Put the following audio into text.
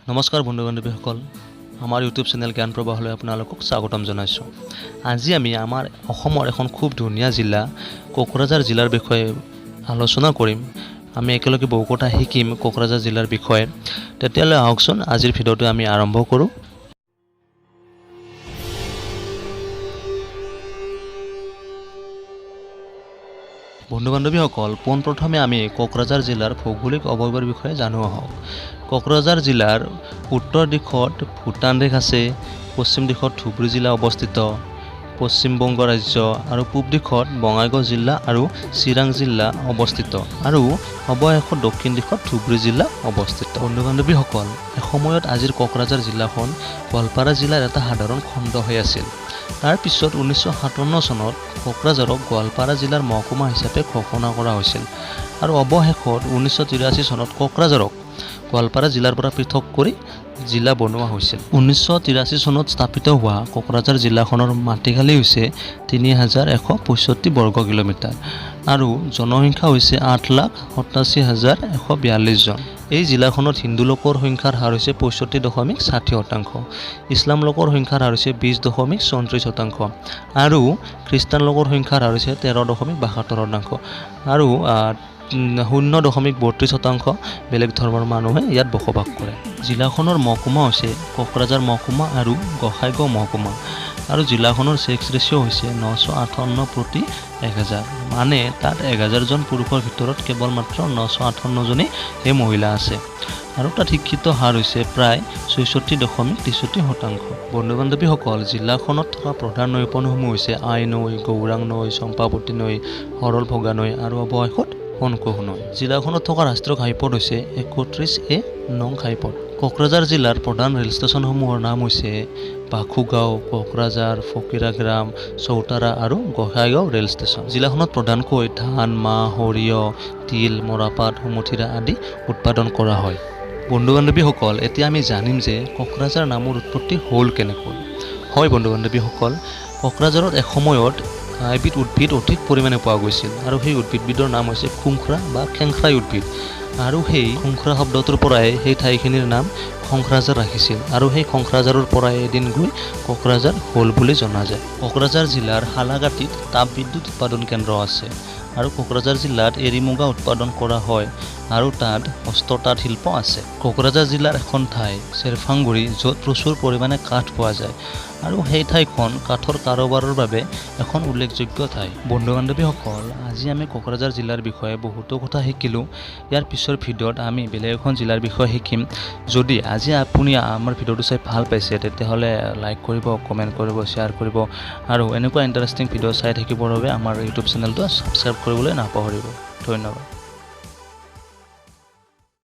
নমস্কাৰ বন্ধু বান্ধৱীসকল, আমাৰ ইউটিউব চেনেল জ্ঞান প্ৰবাহলৈ আপোনালোকক স্বাগতম জনাইছোঁ। আজি আমি আমাৰ অসমৰ এখন খুব ধুনীয়া জিলা কোকৰাঝাৰ জিলাৰ বিষয়ে আলোচনা কৰিম। আমি একেলগে বহু কথা শিকিম কোকৰাঝাৰ জিলাৰ বিষয়ে। তেতিয়াহ'লে আহকচোন, আজিৰ ভিডিঅ'টো আমি আৰম্ভ কৰোঁ। বন্ধু বান্ধৱীসকল, পোনপ্ৰথমে আমি কোকৰাঝাৰ জিলাৰ ভৌগোলিক অৱয়ৱৰ বিষয়ে জানো আহক। কোকৰাঝাৰ জিলাৰ উত্তৰ দিশত ভূটান দেশ আছে, পশ্চিম দিশত ধুবুৰী জিলা অৱস্থিত, পশ্চিমবংগ ৰাজ্য, আৰু পূব দিশত বঙাইগাঁও জিলা আৰু চিৰাং জিলা অৱস্থিত, আৰু অৱশেষত দক্ষিণ দিশত ধুবুৰী জিলা অৱস্থিত। বন্ধু বান্ধৱীসকল, এসময়ত আজিৰ কোকৰাঝাৰ জিলাখন গোৱালপাৰা জিলাৰ এটা সাধাৰণ খণ্ড হৈ আছিল। তাৰপিছত 1957 চনত কোকৰাঝাৰক গোৱালপাৰা জিলাৰ মহকুমা হিচাপে ঘোষণা কৰা হৈছিল, আৰু অৱশেষত 1983 চনত কোকৰাঝাৰক গোৱালপাৰা জিলাৰ পৰা পৃথক কৰি জিলা বনোৱা হৈছিল। 1983 চনত স্থাপিত হোৱা কোকৰাঝাৰ জিলাখনৰ মাটিকালি হৈছে 3165 বৰ্গ কিলোমিটাৰ আৰু জনসংখ্যা হৈছে 8,87,142 জন। এই জিলাখনত হিন্দু লোকৰ সংখ্যাৰ হাৰ হৈছে 65.60%, ইছলাম লোকৰ সংখ্যাৰ হাৰ হৈছে 20.34% আৰু খ্ৰীষ্টান লোকৰ সংখ্যাৰ হাৰ হৈছে 13.72% আৰু 0.32% বেলেগ ধৰ্মৰ মানুহে ইয়াত বসবাস কৰে। জিলাখনৰ মহকুমা হৈছে কোকৰাঝাৰ মহকুমা আৰু গোসাইগাঁও মহকুমা, আৰু জিলাখনৰ ছেক্স ৰেচিঅ' হৈছে 958 প্ৰতি 1000, মানে তাত 1000জন পুৰুষৰ ভিতৰত কেৱল মাত্ৰ 958জনেই সেই মহিলা আছে, আৰু তাত শিক্ষিত হাৰ হৈছে প্ৰায় 66.63%। বন্ধু বান্ধৱীসকল, জিলাখনত থকা প্ৰধান নৈপনসমূহ হৈছে আই নৈ, গৌৰাং নৈ, চম্পাৱতী নৈ, সৰলভগা নৈ আৰু অৱশেষত সোণকোষ নৈ। জিলাখনত থকা ৰাষ্ট্ৰীয় ঘাইপথ হৈছে 31 এ নং ঘাইপথ। কোকৰাঝাৰ জিলাৰ প্ৰধান ৰেল ষ্টেচনসমূহৰ নাম হৈছে বাসুগাঁও, কোকৰাঝাৰ, ফকিৰাগ্ৰাম, চৌতাৰা আৰু গোসাইগাঁও ৰেল ষ্টেচন। জিলাখনত প্ৰধানকৈ ধান, মাহ, সৰিয়হ, তিল, মৰাপাট, সুমথিৰা আদি উৎপাদন কৰা হয়। বন্ধু বান্ধৱীসকল, এতিয়া আমি জানিম যে কোকৰাঝাৰ নামৰ উৎপত্তি হ'ল কেনেকৈ। হয় বন্ধু বান্ধৱীসকল, কোকৰাঝাৰত এসময়ত এবিধ উদ্ভিদ অধিক পৰিমাণে পোৱা গৈছিল আৰু সেই উদ্ভিদবিধৰ নাম হৈছে খুংখৰা বা খেংখৰাই উদ্ভিদ, আৰু সেই খুংখৰা শব্দটোৰ পৰাই সেই ঠাইখিনিৰ নাম খংখৰাঝাৰ ৰাখিছিল আৰু সেই খংখৰাঝাৰৰ পৰাই এদিন গৈ কোকৰাঝাৰ হ'ল বুলি জনা যায়। কোকৰাঝাৰ জিলাৰ হালাগাটিত তাপ বিদ্যুৎ উৎপাদন কেন্দ্ৰ আছে আৰু কোকৰাঝাৰ জিলাত এৰী মুগা উৎপাদন কৰা হয় আৰু তাত হস্ততাঁত শিল্প আছে। কোকৰাঝাৰ জিলাৰ এখন ঠাই চেৰফাংগুৰি, য'ত প্ৰচুৰ পৰিমাণে কাঠ পোৱা যায় আৰু সেই ঠাইখন কাঠৰ কাৰোবাৰৰ বাবে এখন উল্লেখযোগ্য ঠাই। বন্ধু বান্ধৱীসকল, আজি আমি কোকৰাঝাৰ জিলাৰ বিষয়ে বহুতো কথা শিকিলোঁ। ইয়াৰ পিছৰ ভিডিঅ'ত আমি বেলেগ এখন জিলাৰ বিষয়ে শিকিম। যদি আজি আপুনি আমাৰ ভিডিঅ'টো চাই ভাল পাইছে, তেতিয়াহ'লে লাইক কৰিব, কমেণ্ট কৰিব, শ্বেয়াৰ কৰিব আৰু এনেকুৱা ইণ্টাৰেষ্টিং ভিডিঅ' চাই থাকিবৰ বাবে আমাৰ ইউটিউব চেনেলটো ছাবস্ক্ৰাইব কৰিবলৈ নাপাহৰিব। ধন্যবাদ।